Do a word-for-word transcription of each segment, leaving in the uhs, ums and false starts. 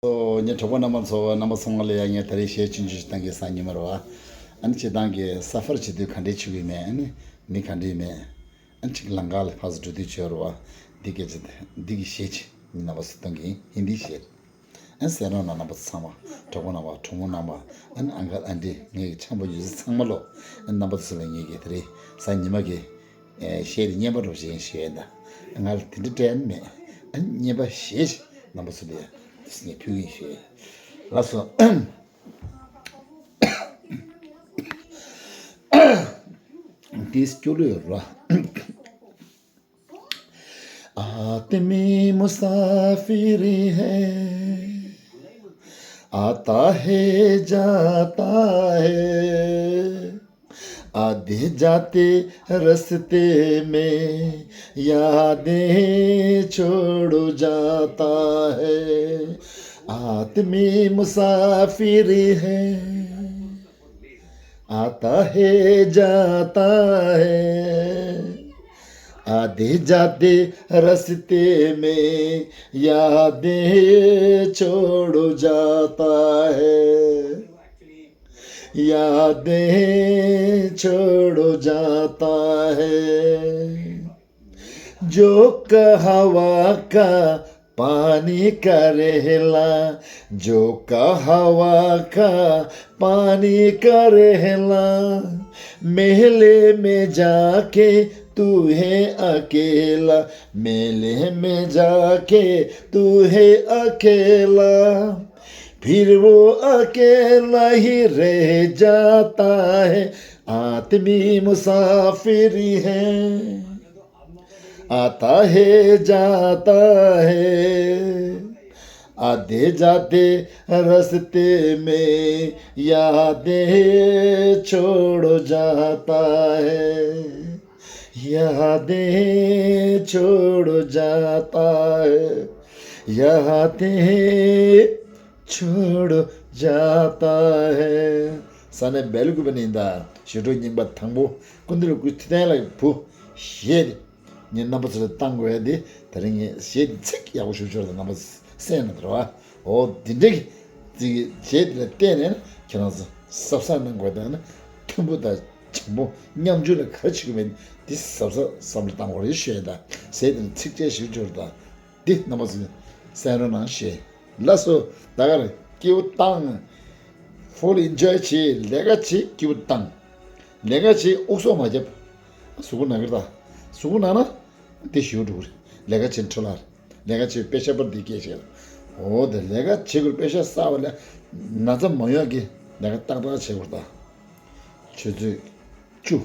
ངའི་གྲོགས་པོ་རྣམ་པ་ཚོ། རྣམ་པ་ཚང་མ་ལ་ཡང་ངས་ད་རེས་གཞས་ཆུང་ཆུང་ཞིག་བཏང་གི། སང་ཉི་མ་རེད་བ། ཨ་ནི་སྤྱིར་བཏང་གི་ས་ཕར་བྱེད་དུས་ག་འདྲས་བྱེད་ཀྱི་ཡོད་མེད། ཨ་ནི་མི་ག་འདྲས་ཡོད་མེད། ཨ་ནི་ཅིག་ལམ་ཁ་ལ་ཕར་ཚུར་འགྲོ་དུས་བྱོས་རེད་བ། འདི་སྐད་ཆ་འདི་གི་གཞས་ཆེ་རྣམ་པ་ཚོ་གཏོང་གི་ཡིན། ཧིན་དིའི་གཞས། ཨ་ནི་གསན་རོགས་གནང་། རྣམ་པ་ཚོ་ཚང་མ། གྲོགས་པོ་རྣམ་པ། གྲོགས་མོ་རྣམ་པ། ཨ་ནི་ཨང་ཀལ་ཨན་ཏི། ངེད་ཀྱི་འཆམ་པོ་ཡོད་ཚད་ཚང་མ་ལོ། ཨ་ནི་རྣམ་པ་ཚོ་ལ་ངེད་ཀྱི་དེ་རིང་གཟའ་ཉི་མ་གི་ཨེ་གཞས་དེ་རྔན་པ་འདྲ་བོ་ཞིག་ཡིན་ཞུ་ཡས་ད། ང་ལ་དེ་འདྲ་སྤྲད་ཡ་མེད། ཨ་ནི་རྔན་པ་གཞས་ཤིག་རྣམ་པ་ཚོ་ལ་ངས་ཕུལ་གྱི་ཡིན་ཞུ་ཡས། ལགས་སོ། འདི་སྐྱོ་ལོས་ར། آدمی مسافر ہے، آتا ہے جاتا ہے، آدھے جاتے رستے میں یادیں چھوڑ جاتا ہے۔ آدمی مسافر ہے، آتا ہے جاتا ہے، آدھے جاتے رستے میں یادیں چھوڑ جاتا ہے، یادیں چھوڑ جاتا ہے۔ جو کہوا کا پانی کا رہلا، جو کہوا کا پانی کا رہلا، میلے میں جا کے تو ہے اکیلا، میلے میں جا کے تو ہے اکیلا، پھر وہ اکیلا ہی رہ جاتا ہے۔ آدمی مسافر ہے، آتا ہے جاتا ہے، آدھے جاتے رستے میں یادیں چھوڑ جاتا ہے، یادیں چھوڑ جاتا ہے، یادیں چھوڑ جاتا ہے། ས་གནས་སྦེལ་ཀོབ་ནས་ཡིན་ད། ཞི་ཁྲོ་རྙིང་པ་དང་པོ་ཀུན་འདུལ་སྐུ་ཚེ་བརྟན་ལགས་ཀྱི་བུ། གཞས་དེ་ངས་རྣམ་པ་ཚོ་ལ་བཏང་དགོས་ཡ་དེ། ད་རིང་ངས་གཞས་དེ་ཚིག་ཡག་པོ་ཞུ་ཆོག་ད། རྣམ་པ་གསན་ན་དེ་རེད་བ། འོ་འདི་འདྲ་གི་གཞས་དེ་ལ་བལྟས་ནས་ཁྱེད་རང་ཚོ་གཟབ་གཟབ་གནང་དགོས། ད་ནི་མཐུན་པོ་དང་བྱམས་པོ་མཉམ་འཇུག་ལ་ག་རེ་བྱེད་དགོས་མིན་དེ་གཟབ་གཟབ་བསམ་བློ་བཏང་དགོས་རེད་ཞུ་ཡ་ད། གཞས་དེ་ལ་ཚིགས་བཅད་ཞུ་ཆོག་ད། འདི་རྣམ་པ་ཚོས་གསན་རོགས་གནང་ཞེས། ལགས་སོ། ད་ག་རེ། སྐྱིད་པོ་བཏང་། Full enjoy བྱེད། ལས་ཀ་བྱེད། སྐྱིད་པོ་བཏང་། ལས་ཀ་བྱེད། དབུགས་སོག་མ་བརྒྱབ། གཟུགས་པོ་ན་གི་རེད་ད། གཟུགས་པོ་ན་ན་འདི་ཞུ་འགྲོ་གི་རེད། ལས་ཀ་བྱེད་འཕྲོ་བརླག་རེད། ལས་ཀ་བྱེད་པེ་ཤ་པར་འདི་སྐད་བྱེད། འོ་དེ་ལས་ཀ་བྱེད་དགོས། པེ་ཤ་བསགས་པ་ལས་ན་ཚ་མ་ཡོང་གི་ལས་ཀ་ཏག་ཏག་བྱེད་དགོས་རེད་ད། ཆུ་ཚོད་བཅུ།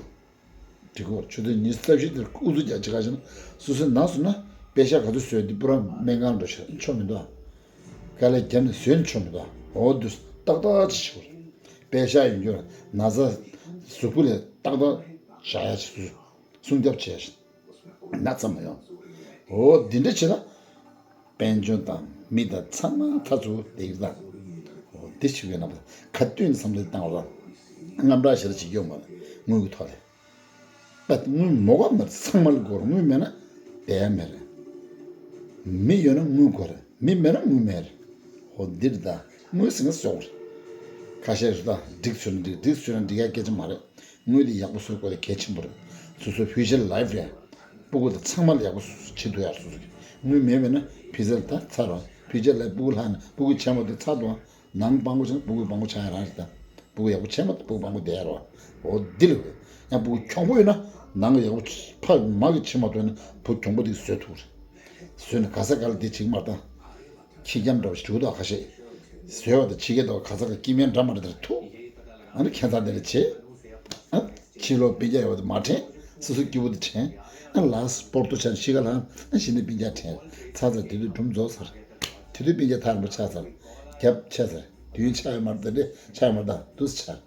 འགྲིག་གོ། ཆུ་ཚོད་ཉི་ཤུ་རྩ་བཞི་དེར་ཨུ་ཚུགས་རྒྱག་བྱེད་ག་ཞིག་ན། སོ་སོའི་ནང་སོང་ན་པེ་ཤ་ག་ཚོད་བཟོས་དེ་པུ་ར་སྨན་ཁང་འགྲོ་ཆོག་མི་འདུག་དཀའ་ལས་བརྒྱབ་ནས་བཟོས་ནས་ཆོག་མི་འདུག་འོ་འདུག་ཏག་ཏག་ཅིག་བྱེད་དགོས། པེ་ཤ་ཡོང་རྒྱུ་ན་ཚ་གཟུགས་པོ་ལ་ཏག་ཏག་བཞག་ཡ་ཅིག་སོ་སོ་སྲུང་སྐྱོབ་བྱེད་ཡ་ཞིག་ན་ཚ་མ་ཡོང་། འོ་འདི་འདྲ་བྱེད་ན། དཔལ་འབྱོར་དང་མི་དང་ཚང་མ་ཚ་ཚུར་བསྡད་ཀྱི་རེད་ད། འོ་འདི་ཞིག་ཡོད་ན་ཁ་བཏུད་ནས་བསམ་བློ་བཏང་བ་ལ། དངངས་སྐྲག་ཞེ་དྲག་བྱེད་ཀྱི་ཡོད་མ་རེད། དངུལ་གྱི་ཐོག་ལ། ད་དངུལ་མོ་ག་མ་རེད། ཚང་མ་ལ་དགོས་རེད། དངུལ་མེད་ན་བསྡད་ཡ་མེད་རེད། མི་ཡོད་ན་དངུལ་དགོས་རེད། མི་མེད་ན་དངུལ་མེད་རེད། འོ་འདི་རེད་ད། དངུལ་ཟེར་མཁན་བཟོ་དགོས་རེད། ཁ་ཤས་རེད་ད། འགྲིག་ཚུལ་ན་འགྲིག་འགྲིག་ཚུལ་ན་འགྲིག་ཡ་སྐད་ཆ་མ་རེད། དངུལ་དེ་ཡག་པོ་བཟོ་དགོས་དེ་གལ་ཆེན་པོ་རེད། སོ་སོའི་ཕིའུ་ཅར་ལའིབ་རེད། སྤུ་གུ་དང་ཚང་མ་ལ་ཡག་པོ་བྱེད་ཐུབ་ཡག་སོ་སོ་གི། དངུལ་མེད་མེད་ན་ཕི་ཚ་ལ་ད་ཚར་རོ། ཕིའུ་ཅར་ལའིབ་སྤུ་གུ་ལྷག་ན་སྤུ་གུ་ཆེན་མོ་དེ་ཚར་དུ་ནང་སྤང་པོ་བྱས་ན་སྤུ་གུ་སྤང་པོ་ཆགས་ཡ་རང་རེད་ད། སྤུ་གུ་ཡག་པོ་ཆེན་མོ་དང་སྤུ་གུ་སྤང་པོ་བསྡད་ཡ་རོ། འོ་འདི་ལ་འོས། ཡང་སྤུ་གུ་གྱོང་པོ་ཡོད་ན་ནང་གི་ཡག་པོ་ཕ་མ་གི་བྱེད་མ་ཐུབ་ན་བུ་གྱོང་པོ་དེ་བཟོད་ཐུབ་རེད། བཟོས་ནས་ག་ས་ག་ལ་དེ་བྱེད་ཀྱི་མ་རེད་ད། ཁྱི་འཁྱམ་འདྲ་བ་ཞིག་འདུག་ད་ཁ་ཤས། བཟོས་པ་དང་ཕྱི་རྒྱལ་དུ་ག་ས་ག་སྐྱེ་དམན་འདྲ་མ་འདྲ་དེར་ཐུག་ཨ་ནི་ཁྱད་མཚར་དེ་ལ་བྱེད། ཨ་ཕྱི་ལོགས་སྤུན་ཀྱག་ཡོད་པ་དེ་མ་དྲན། སོ་སོ་སྐྱིད་པོ་དེ་དྲན། ཨ་ལགས་སྤོར་ཏོ་ཆ་ནས་ཤི་ཁ་ལངས་ཨ་གཞི་ནས་སྤུན་ཀྱག་དྲན། ཚར་ཚར་དེ་དུས་སྒྲུང་རྫོགས་ཚར། དེ་དུས་སྤུན་ཀྱག་ཐག་རིང་པོ་ཆགས་ཚར། རྒྱབ་ཆད་ཚར། དུས་ཡུན་ཆགས་ཡོད་མ་རེད། དེ་འདྲས་ཆགས་ཡོད་མ་རེད། ད་འདུག་སེ་ཆགས།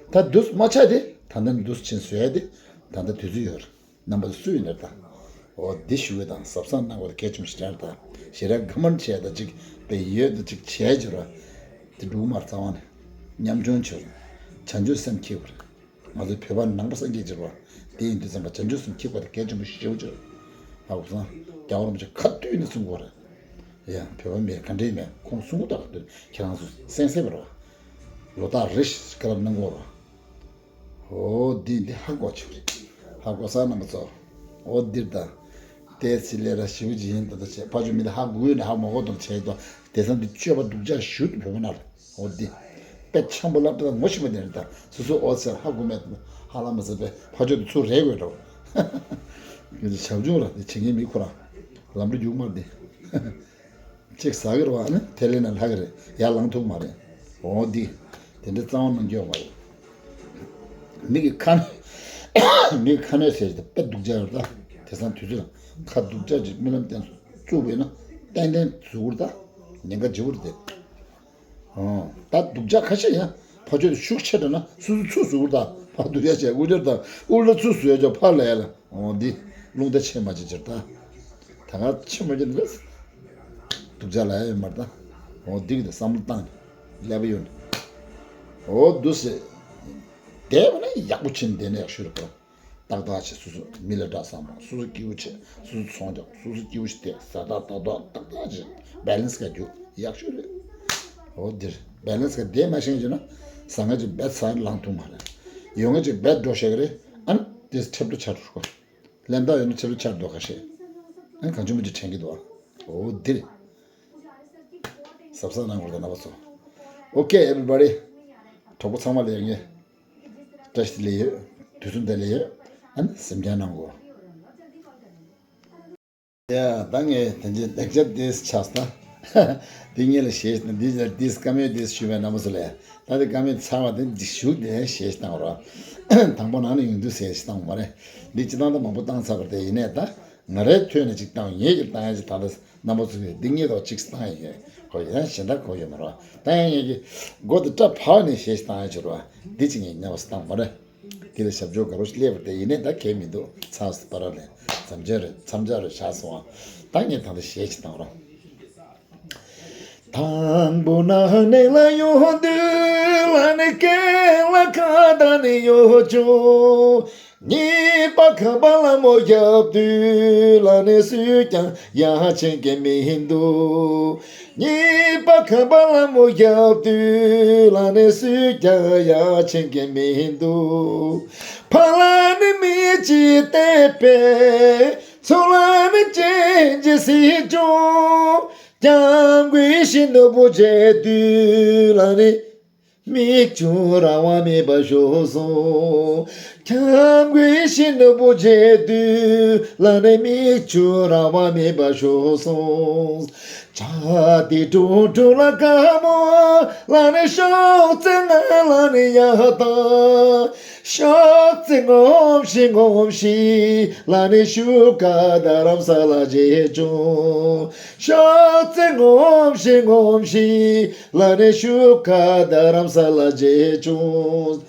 ད་འདུག་སེ་མ་ཆགས་དེ་ད་ལྟ་འདུག་སེ་ཕྱིན་བཟོས་ཡ་དེ་ད་ལྟ་དུས་ཚོད་ཡོད་རེད། རྣམ་པ་ཚོ་སུ་ཡིན་ནར་ད། འོ་འདི་ཞུ་བའི་དང་གཟབ་གཟབ་གནང་དགོས་དེ་གལ་ཆེན་པོ་ཞིག་རེད་ད། ཞེ་དྲག་ག་མར་བྱས་ད་ཅིག་པའི་ཡོད་ད་ཅིག་བྱས་ཅིག་ར། དེ་འགྲུག་མར་རྩ་བ་ནས། ཉམ་ཆུང་ཆོས་རེད། བྱང་ཆུབ་སེམས་ཁྱེར་དགོས་རེད། ང་ཚོ་བོད་པ་ནང་པ་སངས་རྒྱས་ཅིག་ར། དེ་ཡིན་དུས་ཙམ་པ་བྱང་ཆུབ་སེམས་ཁྱེར་དགོས་དེ་གལ་ཆེན་པོ་ཞེ་པོ་ཅིག་རེད། ཧ་གོ་སོང་། རྒྱལ་བ་རིན་པོ་ཆེ་ཁ་བཏུད་ནས་གསུང་དགོས་རེད། ཡ། བོད་པ་མེད་ག་འདྲས་མེད་ཁོང་གསུང་གི་འདུག་ཁྱེད་རང་ཚོ་གསན་གསན་པ་རོ། ལོ་རྟགས་རེ་བཞིན་བཀའ་སློབ་གནང་དགོས་རོ། འོ་འདི་འདི་ཧ་གོ་ཆོག་རེད། ཧ་གོ་ས་རྣམ་པ་ཚོ། འོ་འདིར་ད། ཏེ་ཚི་ལེ་ར་ཞིབ་ཅིག་ཡིན་ད་ད་བྱས་ཕ་ཆོས་མི་འདི་ཧ་གོ་ཡོད་ནས་ཧ་མ་གོ་དང་བྱས་དོ། དེ་སང་འདི་སྤྱོད་པ་སྡུག་ཅག་ཞུ་འདུག་བོད་པ་ན་ར། འོ་འདི། དཔེ་འཆམ་པོ་ལབ་ད་ད་ངོ་ཤེས་པ་འདི་རེད་ད། སོ་སོ་འོ་ཟེར་ཧ་གོ་མེད་ད་ཧ་ལམ་མ་ཟེར་པས་ཕ་ཆོས་འདི་ཚུར་རེད་དགོས་འགྲོ། ངེད་ཚོ་བྱབ་ཆུང་ར་འདི་བྱེད་མཁན་མི་ཁོ་རང་། ལམ་འགྲོ་རྒྱུག་མར་འདི། གཅིག་ཟ་གི་རེད་བ་ནི་དེ་ལས་ན་ལྷག་གི་རེད་ཡར་ལངས་ཐུབ་མ་རེད། འོ་འདི། དེ་འདྲའི་རྩ་བ་གནང་རྒྱུ་ཡོད་མ་རེད། མི་གི་ཁ་ནས་མི་གི་ཁ་ནས་ཟེར་ཏེ་དཔེ་སྡུག་ཅག་ཡོད་ད། དེ་སང་དུས་ཚོད་ཁ་སྡུག་ཅག་ཅིག་རྨི་ལམ་བསྟན་བཙུགས་པས་ན་ཏན་ཏན་ཟུག་གུར་ད། ཉེན་ཁ་ལྗིད་པོ་རེད་དེ། འོ་ད་སྡུག་ཅག་ཁ་ཤས་ཡང་ཕ་ཆོས་དེ་ཤུགས་ཆེ་དྲགས་ན་སུ་སུ་ཚུགས་ཟུག་གུར་ད་ཕ་སྡུག་ཅག་བྱས་དབུ་ཆར་ད་དབུ་ལ་ཚུགས་ཟུག་ཡ་ཅག་ཕ་ལས་ལ། འོ་འདི། རླུང་རྟ་ཆེ་མ་ཆེ་ཅིར་ད། ད་ག་ཆེ་མ་ཆེ་འདི། སྡུག་ཅག་ལ་ཡ་ཡོད་མ་རེད་ད། འོ་འདི་གི་ད་བསམ་བློ་བཏང་ནས་ཀླད་པ་ཡོད་ནས། འོ་འདུག་སེ། བསྡད་པ་ན་ཡག་པོ་ཕྱིན་བསྡད་ན་ཡག་ཤོས་རེད་པ། ཏག་ཏག་བྱེད་སོ་སོ་མི་ལ་སྐྲག་སང་མ་སོ་སོ་སྐྱིད་པོ་བྱེད་སོ་སོ་ཚོང་རྒྱག་སོ་སོ་སྐྱིད་པོ་ཞིག་བསྡད་ཟ་ཏག་ཏག་ཏག་ཏག་ཏག་བྱེད་བེ་ལེན་སི་ག་རྒྱུག་ཡག་ཤོས་རེད། འོ་འདིར་བེ་ལེན་སི་ག་བསྡད་མ་ཤེས་ཀྱི་ན་ཟ་ང་ཅིག་བེད་ས་ལངས་ཐུབ་མ་རེད། ཡོང་ང་ཅིག་བེད་འགྲོ་ཤེས་ཀྱི་རེད། ཨ་ནི་དེ་ཁྲེབ་ཏུ་ཆགས་འགྲོ་གོ། ལན་དག་ཡོད་ན་ཆེ་རུ་ཆར་འདུག་ཁ་ཤས། ཨ་གང་བྱུང་མི་འདྲ་དྲན་གྱི་འདུག་ཨ། འོ་འདིར། གཟབ་གཟབ་གནང་དགོས་རེད་རྣམ་པ་ཚོ། Okay everybody. གྲོགས་པོ་ཚང་མ་ལ་ཡང་ངས་བཀྲ་ཤིས་བདེ་ལེགས་ཡོད། དུས་གསུམ་བདེ་ལེགས་ཡོད། ཨ་ནི་སེམས་ཀྱང་གནང་དགོས། ཡ་ད་ངས་དེ་འདྲའི་ལེགས་ཆ་དེས་ཆགས་ད། འདི་ངས་ལ་ཞེས་ན་འདི་ལ་འདིས་བཀའ་མོལ་དེས་ཞུས་པའི་རྣམ་པ་ཚོ་ལས་ད་འདི་བཀའ་མོལ་ཚར་བ་དེ་འདི་ཞུ་དེ་ཞེས་བཏང་རོགས། དང་པོ་ནང་ནས་ཡོང་དུས་ཟེར་ཞེས་བཏང་བ་རེད། འདི་སྤྱི་བཏང་ད་མང་པོ་བཏང་ཚར་བ་རེད་ཡིན་ནའི་ད་ང་རའི་ཐོས་ནས་ཅིག་བཏང་ངེད་ཀྱི་བཏང་ཡ་ཅིག་ད་ལྟ་རྣམ་པ་ཚོ་གིས་འདི་ངེད་ཐོག་ཅིག་བཏང་ཡ་གོ་ཡ་གཞན་དག་གོ་ཡོད་མ་རོགས་བཏང་ཡ་ངེད་ཀྱི་སྒོ་དེ་བཀྲ་བག་ནས་ཞེས་བཏང་ཡ་ཅིག་རོགས་འདི་ཅིག་ངས་རྣམ་པ་ཚོ་བཏང་བ་རེད། དེ་ལ་ཞབས་ཕྱོགས་དགའ་རོགས་ཤིག་སླེབས་པ་དེ་ཡིན་ནའི་ད་གལ་མི་འདུག་ཚང་སི་པ་ར་ལས་མཚམས་སྦྱོར་རེད་མཚམས་སྦྱོར་རེད་བཞག་སོང་ཨ། ད་ངས་ད་ལྟ་ཞེས་ཅིག་བཏང་རོགས། དང་པོ་ན་གནས་ལ་ཡོང་དུས་ལ་ནི་སྐེ་ལ་ཁ་ད་ནི་ཡོད་ཅུང་། གཉིས་པ་ཁ་པ་ལ་མོ་རྒྱབ་དུས་ལ་ནི་སུས་ཀྱང་ཡ་ཆེན་གྱི་མི་འདུག་གཉིས་པ་ཁ་པ་ལ་མོ་རྒྱབ་དུས་ལ་ནི་སུས་ཀྱང་ཡ་ཆེན་གྱི་མི་འདུག་ཕ་ལ་ནི་མི་ཅི་བལྟས་པས་ཚུར་ལ་ནི་ཅན་ཅི་སྲིད་ཅུང་། སྐྱབས་མགོན་ཤིན་ཏུ་བུ་མཇལ་དུས་ལ་ནི། མིག་ཆུ་རང་དབང་མེད་པར་ཤོར་སོང་། སྐྱབས་མགོན་ཤིན་ཏུ་བུ་མཇལ་དུས་ལ་ནི་མིག་ཆུ་རང་དབང་མེད་པར་ཤོར་སོང་། བྱ་དེ་དྲུང་དྲུང་ལ་དགའ་མོ་ལ་ནི་ཤོག་ཙེ་ང་ལ་ནི་ཡ་ད། ཤོག་ཙེ་ངོམ་ཤིག་ངོམ་ཤིག་ལ་ནི་ཤུག་ག་ད་རམ་ས་ལ་མཇལ་བྱུང་། ཤོག་ཙེ་ངོམ་ཤིག་ངོམ་ཤིག་ལ་ནི་ཤུག་ག་ད་རམ་ས་ལ་མཇལ་བྱུང་།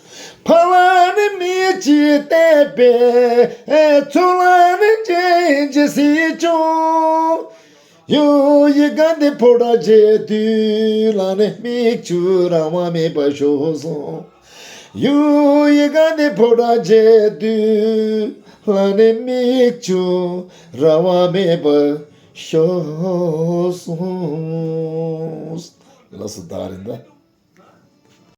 ཕ་ལ་ནི་མི་ཅི་བལྟས་པས་ཚུར་ལ་ནི་ཅན་ཅི་སྲིད་བྱུང་། ཡུ་ཡི་ག་འདི་ཕོ་བྲང་མཇལ་དུས་ལ་ནི་མིག་ཆུ་རང་དབང་མེད་པར་ཤོར་སོང་། ཡུ་ཡི་ག་འདི་ཕོ་བྲང་མཇལ་དུས་ལ་ནི་མིག་ཆུ་རང་དབང་མེད་པར་ཤོར་སོང་། ལགས་སོ་ད་རེད་ད།